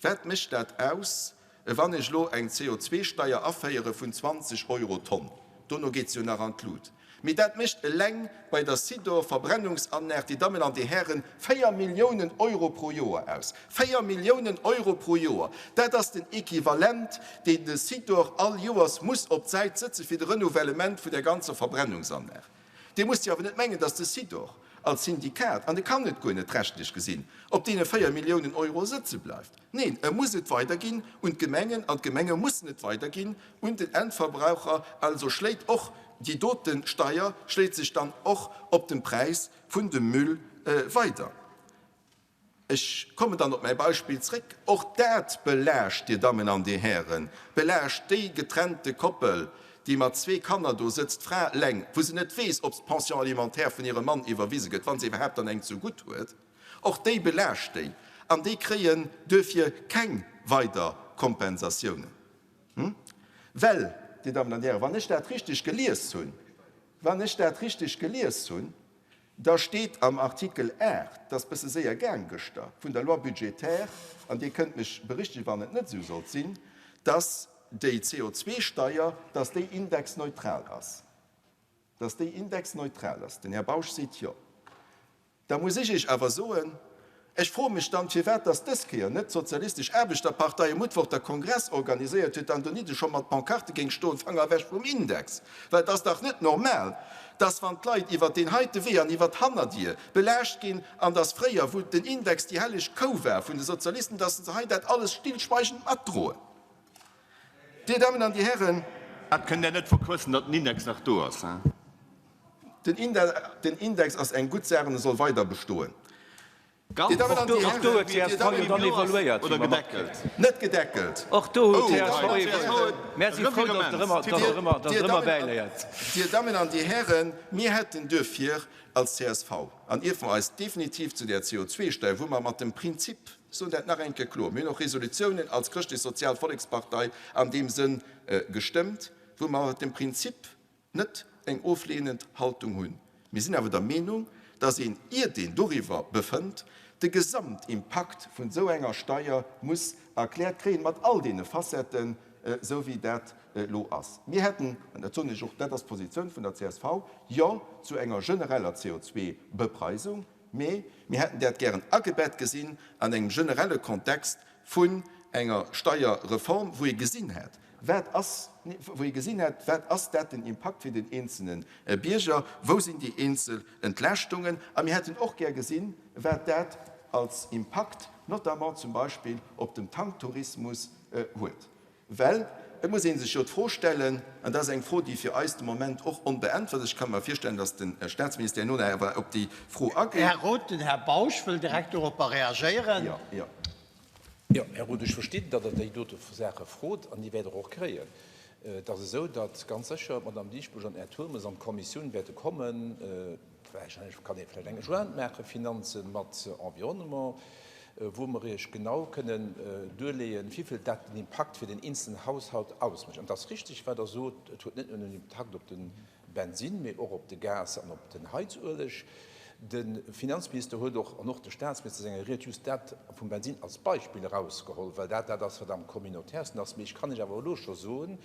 wat mécht dat aus, wann ech elo eng CO2-Steier aféiere vun 20 Euro d'Tonn. Dono geet se jo nach an d'Lut. Mee dat mécht eleng bei der Sidor Verbrennungsanlag, Dir Dammen an Dir Hären, 4 Milliounen Euro pro Joer aus. 4 Milliounen Euro pro Joer, dat ass den Equivalent, deen de Sidor all Joers muss op d'Säit sëtze fir de Renouvellement vun der ganzer Verbrennungsanlag. Dir musst jo awer net mengen, datt de Sidor als Syndikat, an e kann et guer net rechtlech gesinn, op deene 4 Milliounen Euro sëtze bleift. Neen, e muss et weiderginn un d'Gemengen an d'Gemenge mussen et weiderginn un den Endverbraucher. Also schléit och déi dote Steier schléit sech dann och op dem Präis vun dem Müll weider. Ech kommen dann op mäi Beispill zréck, och dat belaascht, Dir Dammen an Dir Hären, belaascht déi getrennte Koppel, déi mat zwee Kanner do sëtzt, d'Fra eleng, wou se net weess, ob d'Pension alimentaire vun hirem Mann iwwerwise gëtt, wa se iwwerhaapt dann eng zegutt huet. Och déi belaascht déi, an déi kréien duerfir keng weider Kompensatiounen. Well, Dir Dammen an Dir Hären, wann ech dat richteg gelies hunn, wann ech dat richteg gelies hunn, Da steet am Artikel 8, dat ass bësse séier gaang gëschter, vun der Loi budgétaire, an Dir kënnt mech berichtegen, wann et net esou sollt sinn, dass déi CO2-Steier, dass déi indexneutral ass. Dass déi indexneutral ass. Den Här Bausch seet jo. Da muss ech Iech awer soen, Ech froe mech dann, firwat dass dës Kéier net d'Sozialistesch Aarbechterpartei e Muttwoch der Kongress organiséiert huet an donidde scho mat Pancarte géing stoen, Fanger ewech vum Index. Well et ass dach net normal, dass wann d'Leit iwwert deen heite Wee an iwwert d'Hannerdier belaascht ginn, an dass fréier, wou den Index déi helleg Kou war vun de Sozialisten, dass se hei dat alles stillschweigend matdroen. Dir Dammen an Dir Hären. Dat kënnt Der net verquëssen, datt den Index nach do ass, hein? Den Index ass eng gutt Saach an e soll weider bestoen. Dir Dammen an Dir Hären, Oder gedeckelt? Net gedeckelt. Dir Dammen an Dir Hären, mir hätten duerfir als csv, an iert mer eis definitiv zu där CO2-Steier, wou mer mat dem Prinzip, ech soen dat nach eng Kéier kloer, mir hunn och Resolutiounen als Chrëschtlech-Sozial Vollekspartei an deem Sënn gestëmmt, wou mer mat dem Prinzip net eng oflehnend Haltung hunn. Mir sinn awer der Meenung, dass een, iert een doriwwer befënnt, de Gesamtimpakt vun esou enger Steier muss erkläert kréien, mat all deene Facetten, esou wéi dat elo ass. Mir hätten, an dat soen ech och, dat ass d'Positioun vun der csv, Jo zu enger genereller CO2-Bepreisung, mee mir hätten dat gären agebett gesinn an engem generelle Kontext vun enger Steierreform, wou ee gesinn hätt, wat ass, wou ee gesinn hätt, wat ass dat den Impakt fir den eenzelne Bierger, wou sinn déi eenzel Entlaaschtungen. A mir hätten och gär gesinn, wat dat als Impakt notamment zum Beispill op dem Tanktourismus huet. Well et muss ee sech jo d'Fro stellen, an dat ass eng Fro, déi fir eis de Moment och onbeäntwert ass, ech ka mer virstellen, datt de Statsminister herno nach awer op déi Fro ageet. Här Roth, den Här Bausch wëll direkt doropper reagéieren. Jo, jo. Jo, Här Roth, ech verstinn, datt Der déi dote Saache frot, an déi wäert Der och kréien. Et ass esou, datt ganz sécher d'Madame Dieschbourg an den Här Turmes an d'Kommissioun wäerte kommen, Wahrscheinlech kann ee vläicht eng Jointe maache Finanzen mat Environnement, wou mer Iech genau kënnen duerleeën, wivill dat den Impakt fir den eenzelnen Haushalt ausmécht. An et ass richtig, wat Der sot, et huet net nëmmen en Impakt op de Bensinn, mee och op de Gas an op den Heizueleg. De Finanzminister huet och, an och de Statsminister a senger Ried, just dat vum Bensinn als Beispill erausgeholl, well dat dat ass, wat am communautairsten ass. Mee ech kann Iech awer elo scho soen,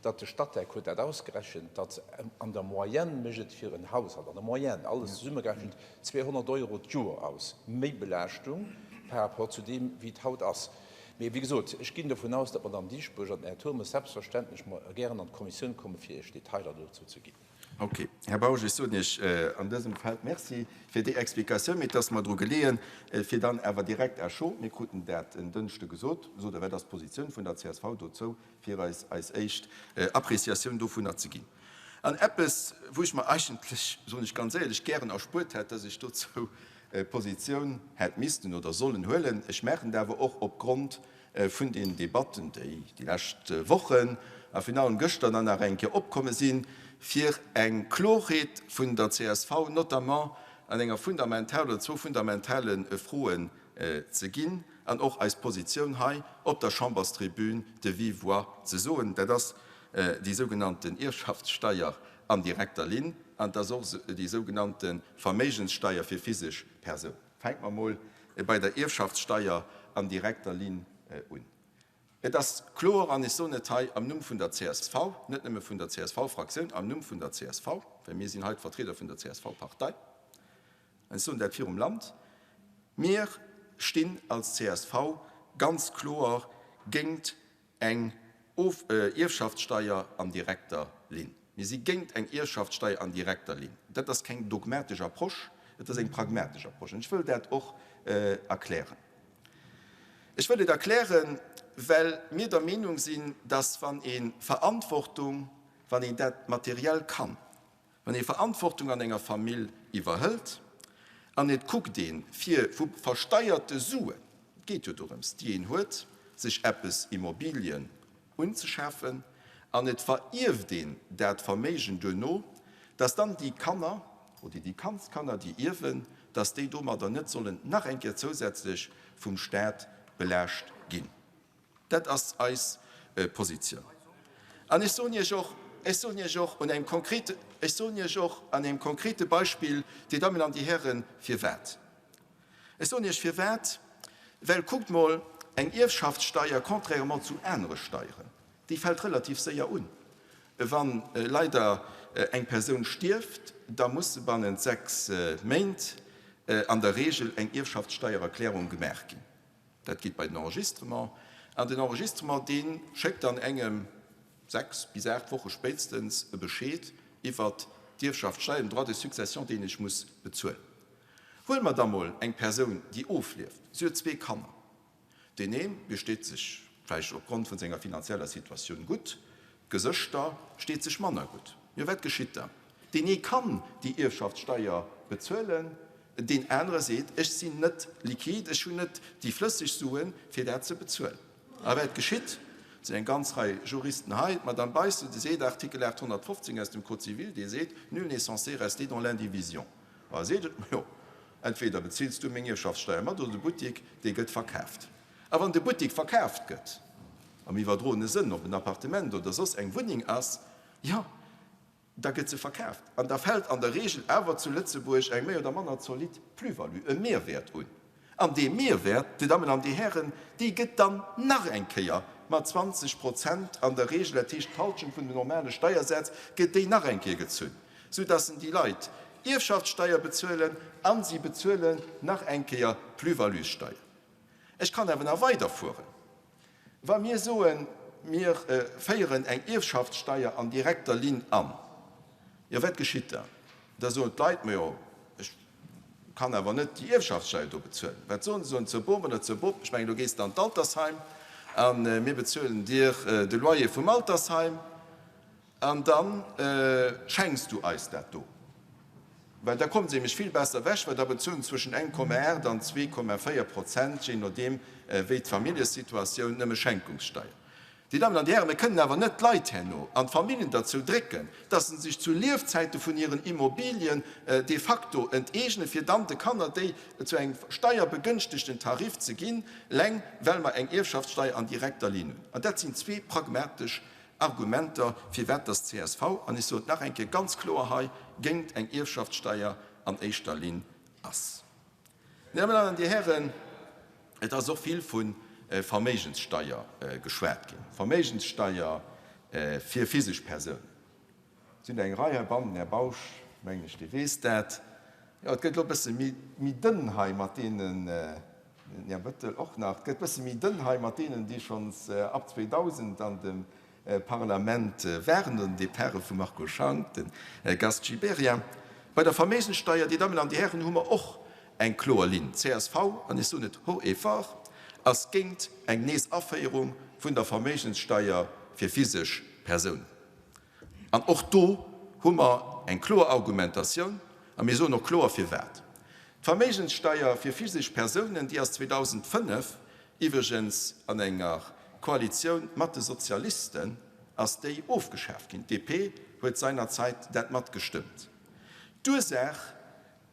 datt de Statec huet dat ausgerechent, datt an der Moyenne mécht et fir en Haushalt, an der Moyenne, alles zesummegerechent, 200 Euro d'Joer aus, méi Belaaschtung par rapport zu deem, wéi et haut ass. Mee wéi gesot, ech ginn dovun aus, datt d'Madame Dieschbourg an den Här Turmes selbstverständlech gären an d'Kommissioun kommen, fir Iech Detailer dozou ze ginn. Ok, Här Bausch, ech soen Iech an dësem Feld Merci fir déi Explikatioun. Mee et ass mer dru geleeën, fir dann awer direkt à chaud, mir kruten dat en Dënschde gesot, sot Der, wat ass d'Positioun vun der csv dozou, fir eis eis éischt Appréciatioun dovunner ze ginn. An eppes, wou ech mer eigentlech, soen ech ganz éierlech, gären erspuert hätt, dass ech dozou Positioun hätt missten oder sollen huelen, ech maachen dat awer och opgrond vun den Debatten, déi déi lescht Wochen a virun allem gëschter dann nach eng Kéier opkomme sinn, fir eng Klorheet vun der csv notamment an enger fundamental oder zwou fundamentale Froen ze ginn an och eis Positioun hei op der Chamberstribün de vive voix ze soen. Dat ass déi sougenannten Ierfschaftssteier an direkter Linn an et ass och déi sougenannte Verméigenssteier fir physesch Persounen. Fänke mer mol bei der Ierfschaftssteier an direkter Linn un. Et ass kloer, an ech soen et hei am Numm vun der csv, net nëmme vun der CSV-Fraktioun, am Numm vun der csv, well mir sinn hei d'Vertrieder vun der CSV-Partei, an ech soen dat virum Land, Mir stinn als csv ganz kloer géint eng Ierfschaftssteier an direkter Linn. Mir si géint eng Ierfschaftssteier an direkter Linn. Dat ass keng dogmatesch Approche, et ass eng pragmatesch Approche. An ech wëll dat och erklären. Ech wëll et erklären, well mir der Meenung sinn, dass wann ee Verantwortung, wann een dat materiell kann, Wann ee Verantwortung an enger Famill iwwerhëlt. An et kuckt een, fir vu versteierte Suen, et geet jo dorëms, déi een huet, sech eppes Immobilien unzeschafen, an et verierft een dat Verméigen duerno, dass dann déi Kanner oder déi Kandskanner, déi ierwen, dass déi domadder net sollen nach eng Kéier zousätzlech vum Stat belaascht ginn. Dat ass eis Positioun. An ech soen Iech och, ech soen Iech och un engem konkrete, ech soen Iech och an engem konkrete Beispill, Dir Dammen an Dir Hären, firwat. Ech soen Iech firwat, Well kuckt mol, eng Ierfschaftssteier, contrairement zu anere Steieren, déi fält relativ séier un. Wa leider eng Persoun stierft, da muss bannent 6 Méint an der Regel eng Ierfschaftssteiererklärung gemaach ginn. Dat geet bei den Enregistrement, an den Enregistrement, dee schéckt dann engem 6 bis 8 Woche spéitstens e Bescheed iwwert d'Ierfschaftssteier, den Droit de succession, deen ech muss bezuelen. Huele mer da mol eng Persoun, déi oflieft, si huet zwee Kanner. Deen ee besteet sech vläicht opgrond vun senger finanzieller Situatioun gutt, d'Gesëschter steet sech manner gutt. Jo, wat geschitt da? Deen ee kann déi Ierfschaftssteier bezuelen, deen anere seet, ech sinn net liquide, ech hunn net déi flësseg Suen, fir dat ze bezuelen. A wat geschitt? Et sinn eng ganz Rei Juristen hei, d'Madame Beissel, déi seet, Artikel 815 aus dem Code civil, dee seet, Nul n'est censé rester dans l'indivision. A seet et, Jo, entweder bezills du meng Ierfschaftssteier mat oder de Buttik, dee gëtt verkaaft. A wann de Buttik verkaaft gëtt, am iwwerdroene Sënn, ob en Appartement oder soss eng Wunneng ass, jo, da gëtt se verkaaft an da fält an der Regel awer zu Lëtzebuerg eng méi oder manner zolidd Plus-value, e Mehrwäert un. An dee Mehrwäert, Dir Dammen an Dir Hären, dee gëtt dann nach eng Kéier mat 20 Prozent an der Regel, dat heescht d'Halschent vun den normale Steiersätz, gëtt déi nach eng Kéier gezunn, soudass en déi Leit Ierfschaftssteier bezuelen a si bezuelen nach eng Kéier Plus-values-Steier. Ech kann awer nach weiderfueren. Wa mir soen, mir féieren eng Ierfschaftssteier an direkter Linn an, jo wat geschitt da? Da soen d'Leit, Majo, ech kann awer net déi Ierfschaftssteier do bezuelen. Wat soen se? Soen zur Bom oder zur Bop, ech mengen, do gees de an d'Altersheim a mir bezuelen dir de Loyer vum Altersheim. An da schenks du eis dat do, well da kommt se nämlech vill besser ewech, well da bezuelen zwëschen 1,8 an 2,4 Prozent, jee nodeem wéi d'Familljesituatioun, nëmme Schenkungssteier. Dir Dammen an Dir Hären, mir kënnen awer net d'Leit herno an d'Familljen derzou drécken, dass se sech zu Liefzäite vun hiren Immobilien de facto enteegnen, fir dann de Kanner déi zu engem steierbegënschtegten Tarif ze ginn, eleng well mer eng Ierfschaftssteier an direkter Linn hunn. An dat sinn zwee pragmatesch Argumenter, firwat dass csv, an ech soen et nach eng Kéier ganz kloer hei, géint eng Ierfschaftssteier an éischter Linn ass. Dir Dammen an Dir Hären, et ass och vill vu Verméigenssteier geschwat ginn, Verméigenssteier fir physesch Persounen. Et sinn der eng Rei heibannen, den Här Bausch, mengen ech, dee weess dat. Jo, et gëtt elo e bësse méi dënn hei mat deenen, den Här Bettel och nach, et gëtt e bësse méi dënn hei mat deenen, déi schonns ab 2000 an dem Parlament waren, den Departe vum Marco Schank, de Gast Gibéryen. Bei der Verméigenssteier, Dir Dammen an Dir Hären, hu mer och eng kloer Linn. Csv, an ech soen et haut et fort, ass géint eng Neesaféierung vun der Verméigenssteier fir physesch Persounen. An och do hu mer eng kloer Argumentatioun a mir soen och kloer firwat. D'Verméigenssteier fir physesch Persounen, déi ass 2005, iwwregens an enger Koalitioun mat de Sozialisten, ass déi ofgeschaaft ginn. D'DP huet seinerzeit dat mat gestëmmt. D'Ursaach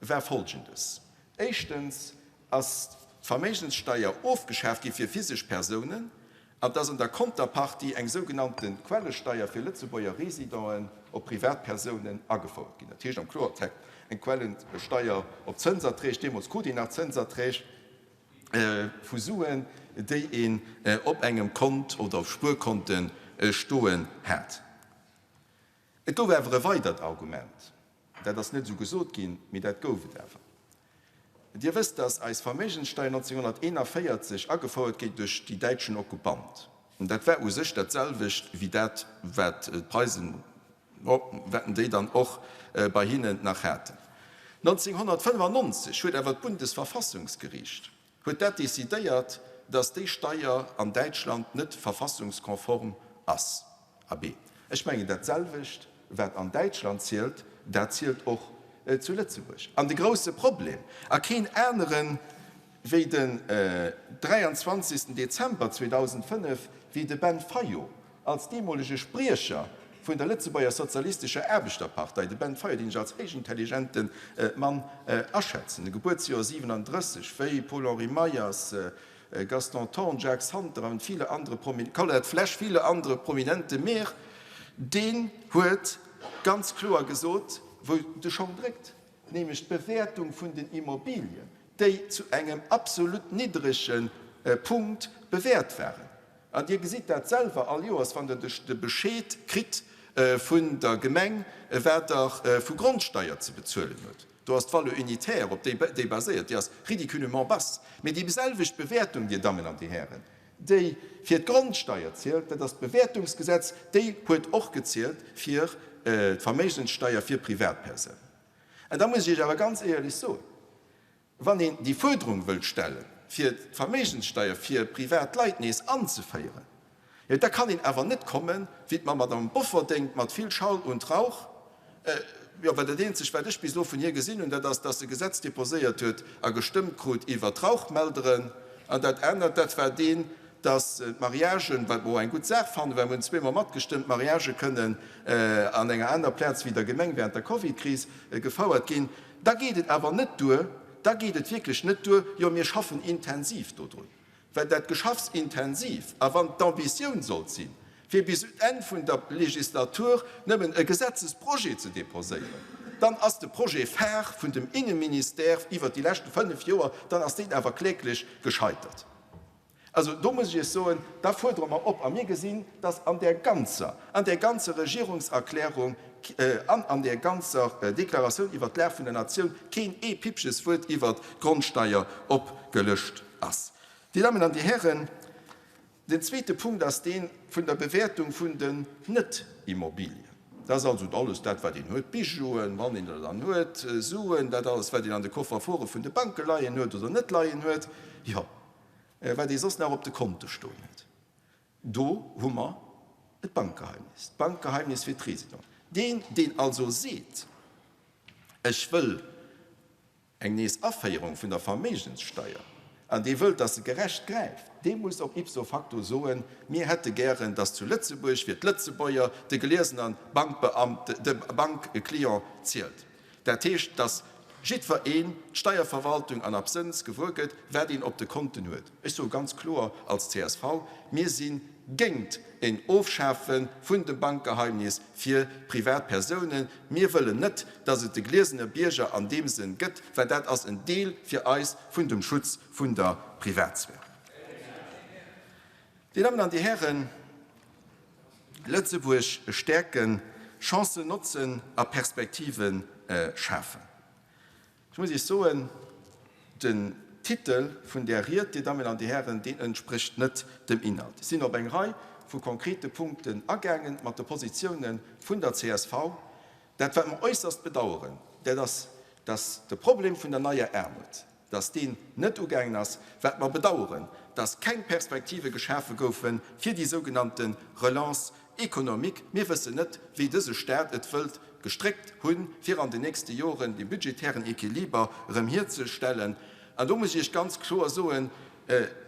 war folgendes, Éischtens ass d'Verméigenssteier ofgeschaaft gi fir physesch Persounen An dass an der Konterpartie eng sougenannte Quellesteier fir Lëtzebuerger Residenten op Privatpersounen agefouert ginn. Dat heescht am Kloertext eng Quellensteier op Zënserträg, deemools krut een nach Zënserträg vu Suen, déi een op engem Kont oder op Spuerkonte stoen hat. Et gouf awer e weidert Argument, dat ass net esou gesot ginn, mee dat gouf et awer. Dir wësst, dass eis Verméigenssteier 1941 agefouert gétt duerch déi däitschen Okkupant. Dat war u sech dat selwecht wéi dat, wat d'Preisen, wat déi dann och bei hinnen nach haten. 1995 huet awer d'Bundesverfassungsgericht huet dat decidéiert, dass déi Steier an Däitschland net verfassungskonform ass. Abee, ech mengen, dat selwecht, wat an Däitschland zielt, dat zielt och. zu Lëtzebuerg. An de grousse Problem, a keen aneren wéi den 23. Dezember 2005, wéi de Ben Fayot als deemolege Spriecher vun der Lëtzebuerger Sozialistescher Aarbechterpartei, de Ben Fayot, deen ech als héichintelligente Mann aschätzen, e Gebuertsjoer 37, wéi Paul-Henri Meyers, Gaston Thorn, Jacques Santer und viele andere Colette Flesch, viele andere prominente mehr, deen huet ganz kloer gesot, wou de Schong dréckt, nämlech d'Bewäertung vun den Immobilien, déi zu engem absolut niddrege Punkt bewäert waren. An Dir gesitt dat selwer all Joers, wann Der de Bescheed kritt vun der Gemeng, wat Der vu Grondsteier ze bezuelen hutt. Do ass d'Valeur unitaire, op déi déi baséiert, déi ass ridiculement basse. Mee déi selwecht Bewäertung, Dir Dammen an Dir Hären, déi fir d'Grondsteier zielt, dat ass d'Bewäertungsgesetz, déi huet och gezielt fir d'Verméigenssteier fir Privatpersounen. An da muss ech Iech awer ganz éierlech soen, Wann een déi Fuerderung wëllt stellen, fir d'Verméigenssteier fir privat Leit nees anzeféieren, jo da kann een awer net kommen, wéi d'Madame Bofferding mat vill Schall und Rauch, jo well dat eenzegt wat ech bis elo vun hir gesinn hunn, dat ass, dass se e Gesetz déposéiert huet a gestëmmt krut iwwert d'Rauchmelderen, an dat anert, dat war deen, dass d'Mariagen, wat mer och eng gutt Saach fannen, well mer hunn zweemol matgestëmmt, d'Mariagë kënnen an enger aner Plaz wéi der Gemeng während der Covidkris gefouert ginn. Da geet et awer net duer, da geet et wierklech net duer, jo mir schaffen intensiv dodrun, well dat Geschaffs intensiv, a wann d'Ambitioun sollt sinn, fir bis un d'Enn vun der Legislatur nëmmen e Gesetzesprojet ze déposéieren, dann ass de Projet phare vun dem Inneministère iwwert déi leschte 5 Joer, dann ass deen awer kläglech gescheitert. Also do muss ech Iech soen, da fuerdere mer op, a mir gesinn, dass an där ganzer, an där ganzer Regierungserklärung an an där ganzer Deklaratioun iwwert d'Lag vun der Natioun keen ee Pippches Wuert iwwert d'Grondsteier opgelëscht ass. Dir Dammen an Dir Hären, den zweete Punkt ass dee vun der Bewäertung vun den Net-Immobilien. Dat ass also alles dat, wat een huet, Bijouen, wann een der dann huet, Suen, dat alles, wat een an de Coffre-forte vun de Banke leien huet oder net leien huet. Jo. Wat ee soss nach op de Konte stoen huet. Do hu mer d'Bankgeheimnis, d'Bankgeheimnis fir d'Résidenten. Deen, deen also seet, ech wëll eng nees Aféierung vun der Verméigenssteier, an dee wëllt, dass se gerecht gräift, dee muss och ipso facto soen, mir hätte gären, dass zu Lëtzebuerg fir d'Lëtzebuerger de gliesene Bankbeamte, de Bankclient zielt. Dat heescht, dass jiddwer een d'Steierverwaltung an Absënns gewuer gëtt, wat een op de Konten huet. Ech soe ganz kloer als csv, Mir si géint en Ofschafe vun dem Bankgeheimnis fir privat Persounen. Mir wëllen net, dass et de gliesene Bierger an deem Sënn gëtt, well dat ass en Deel fir eis vun dem Schutz vun der Privatsphär. Dir Dammen an Dir Hären, Lëtzebuerg stäerken, Chancen notzen a Perspektive schafen. Ech muss Iech soen, den Titel vun där Ried, Dir Dammen an Dir Hären, deen entsprécht net dem Inhalt. Ech sinn op eng Rei vu konkrete Punkten agaangen mat de Positiounen vun der csv. Dat, wat mer äusserst bedauern, dat ass, dass de Problem vun der neier Aarmut, dass deen net ugaangen ass, wat mer bedauern, dass keng Perspektive geschafe goufe fir déi sougenannte Relance économique. Mir wëssen net, wéi dëse Stat et wëllt gestréckt hunn, fir an den nächste Joren de budgetären Équiliber erëm hierzestellen. An do muss ech Iech ganz kloer soen,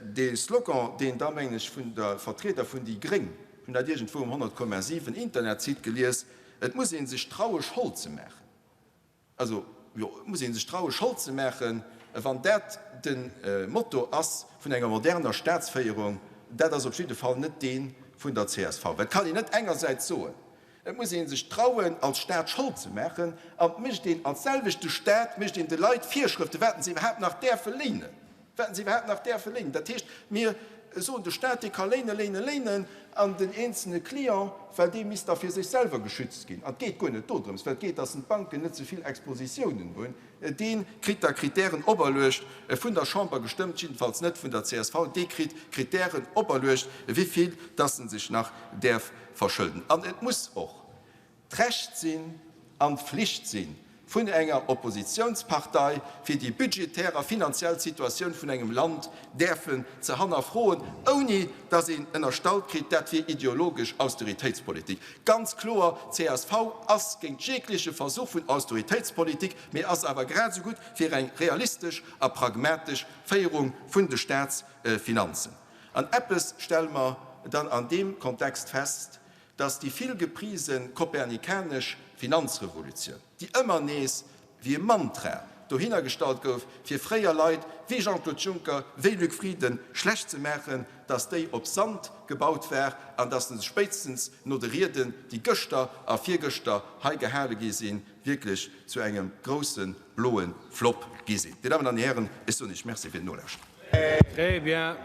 dee Slogan, deen da, mengen ech, vun der Vertrieder vun déi gréng, ech hunn dat iergendwou um 100,7 Internetsite gelies, Et muss ee sech traue Schold ze maachen. Also, jo, et muss ee sech traue Schold ze maachen, wann dat de Motto ass vun enger moderner Staatsféierung. Dat ass op jidde Fall net dee vun der csv. Well et kann een net engersäits soen, et muss ee sech trauen als Staat Schold ze maachen, an et mécht een als selwechte Staat mécht een de Leit Virschrëften, wat se iwwerhaapt nach däerfe léinen. Wat se iwwerhaapt nach däerfe léinen. Dat heescht, mir soen, de Staat, dee ka léinen, léinen, léinen, an den eenzelne Client, well dee misst da fir sech selwer geschützt ginn, an et geet guer net dodrëms, well et geet, datt d'Banken net ze vill Expositiounen hunn, dee kritt da Kritären operluecht, vun der Chamber gestëmmt, jiddefalls net vun der csv, dee kritt Kritären operluecht, wéi vill datt en sech nach däerf verschëlden. An et muss och d'Recht sinn an d'Flicht si. vun enger Oppositionspartei, fir déi budgetär a finanziell Situatioun vun engem Land däerfen ze hannerfroen, ouni dass een ënnerstallt kritt, dat wier ideologesch Austeritéitspolitik. Ganz kloer, csv ass géint jegleche Versuch vun Austeritéitspolitik, mee ass awer grad esou gutt fir eng realistesch a pragmatesch Féierung vun de Staatsfinanzen. An eppes stelle mer dann an deem Kontext fest, dass déi vill geprise kopernikanesch Finanzrevolutioun, déi ëmmer nees wéi e Mantra dohinner gestallt gouf, fir fréier Leit wéi Jean-Claude Juncker, wéi Luc Frieden schlecht ze maachen, dass déi op Sand gebaut war an dass se spéitstens no de Rieden, déi gëschter a virgëschter hei gehale gi sinn, wierklech zu engem grousse bloe Flop gi sinn. Dir Dammen an Dir Hären, ech soen Iech Merci fir d'Nolauschteren. Très bien.